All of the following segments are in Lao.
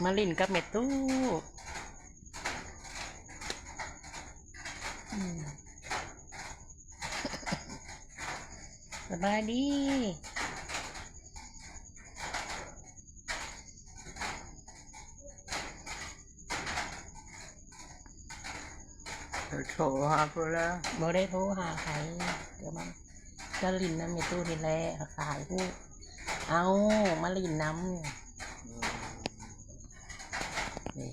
ມາຫຼິ້ນກັບແມ່ຕູ້. ອືມ ສະບາຍດີ. ໂທຫາຜູ້ລະ? ບໍ່ໄດ້ໂທຫາໃຜ ກໍມາ ກໍຫຼິ້ນນຳແມ່ຕູ້ນີ້ແຫຼະ ຫາກຫາຍຮູ້. ເອົາ ມາຫຼິ້ນນຳ. ອືມ ນີ້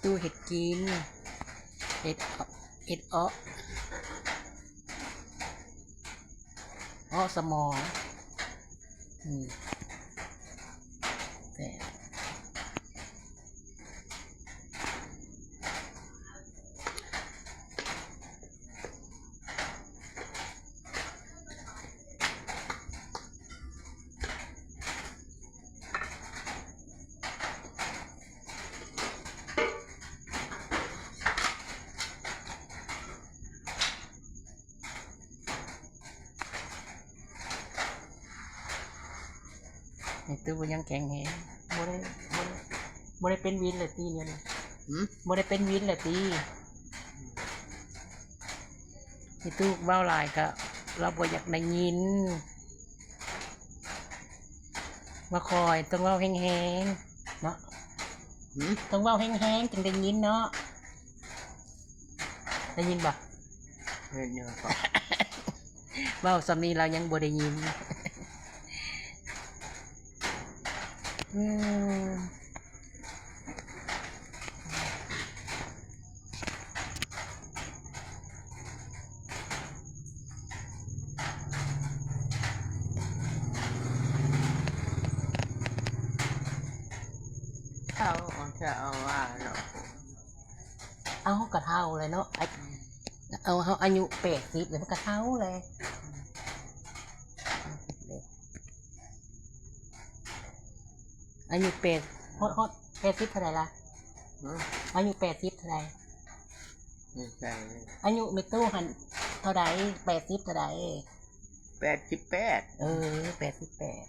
ຕູ້ເຮັດກິນ ເຮັດ ເຮັດເອາະ ເອາະສະໝອງ. ອືມ ແຊບ. ແມ່ຕູ້ຍັງແຂງແຮງ ບໍ່ໄດ້ ບໍ່ໄດ້ ບໍ່ໄດ້ເປັນວິນແລ້ວຕິດຽວນີ້? ຫື? ບໍ່ໄດ້ເປັນວິນແລ້ວຕິ? ແມ່ຕູ້ເວົ້າຫຼາຍກະລາວບໍ່ຢາກໄດ້ຍິນ. ບໍ່ຄ່ອຍ ຕ້ອງເວົ້າແຮງໆເນາະ. ຫື? ຕ້ອງເວົ້າແຮງໆຈຶ່ງໄດ້ຍິນເນາະ. ໄດ້ຍິນບໍ່? ເຫັນຢູ່. ເວົ້າສ່ຳນີ້ລາວຍັງບໍ່ໄດ້ຍິນ. ອືມ. ເຖົ້າ ເຖົ້າວ່າເນາະ. ເອົາ ເຮົາກໍເຖົ້າແລ້ວເນາະ. ອາ ອືມ ເອົາ ເຮົາອາຍຸແປດສິບແລ້ວ ມັນກໍເຖົ້າແລ້ວ. ອືມ ອາຍຸແປດ ຮອດ ຮອດແປດສິບເທົ່າໃດລະ? ຫື? ອາຍຸແປດສິບເທົ່າໃດ? ອາຍຸແມ່ຕູ້ຫັ້ນເທົ່າໃດ? ແປດສິບເທົ່າໃດ? ແປດສິບແປດ. ເອີ ແປດສິບແປດ.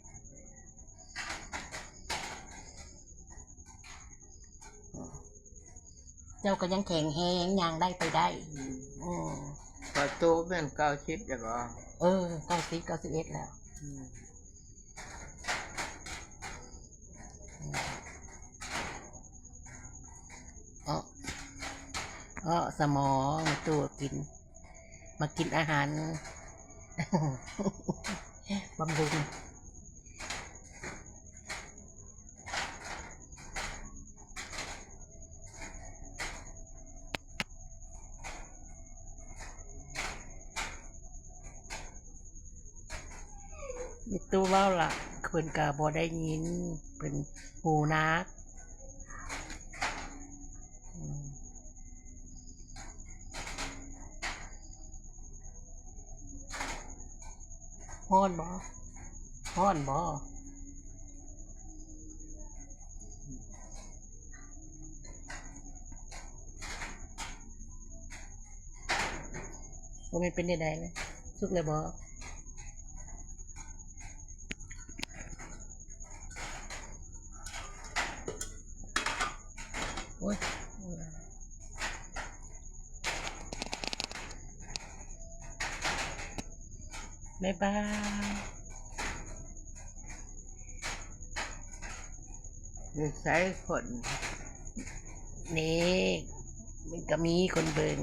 ເຈົ້າກໍຍັງແຂງແຮງ ຍ່າງໄດ້ໄປໄດ້. ອືມ ອືມ ຂ້ອຍໂຕແມ່ນເກົ້າສິບແລ້ວບໍ? ເອີ ເກົ້າສິບ ເກົ້າສິບເອັດແລ້ວ. ອືມ ເອາະ ເອາະສະໝອງ ແມ່ຕູ້ກິນ ມາກິນອາຫານບຳລຸງ. ມີຕູ້ເວົ້າລະ ເພິ່ນກະບໍ່ໄດ້ຍິນ ເພິ່ນຫູໜັກ. ອືມ ຮ້ອນບໍ່? ຮ້ອນບໍ່? ບໍ່ແມ່ນເປັນແນວໃດລະ? ສຸກແລ້ວບໍ່? ໂອ້ຍ ບາຍບາຍ. ຢູ່ໃສຄົນ? ນີ້ ມັນກໍມີຄົນເບິ່ງ.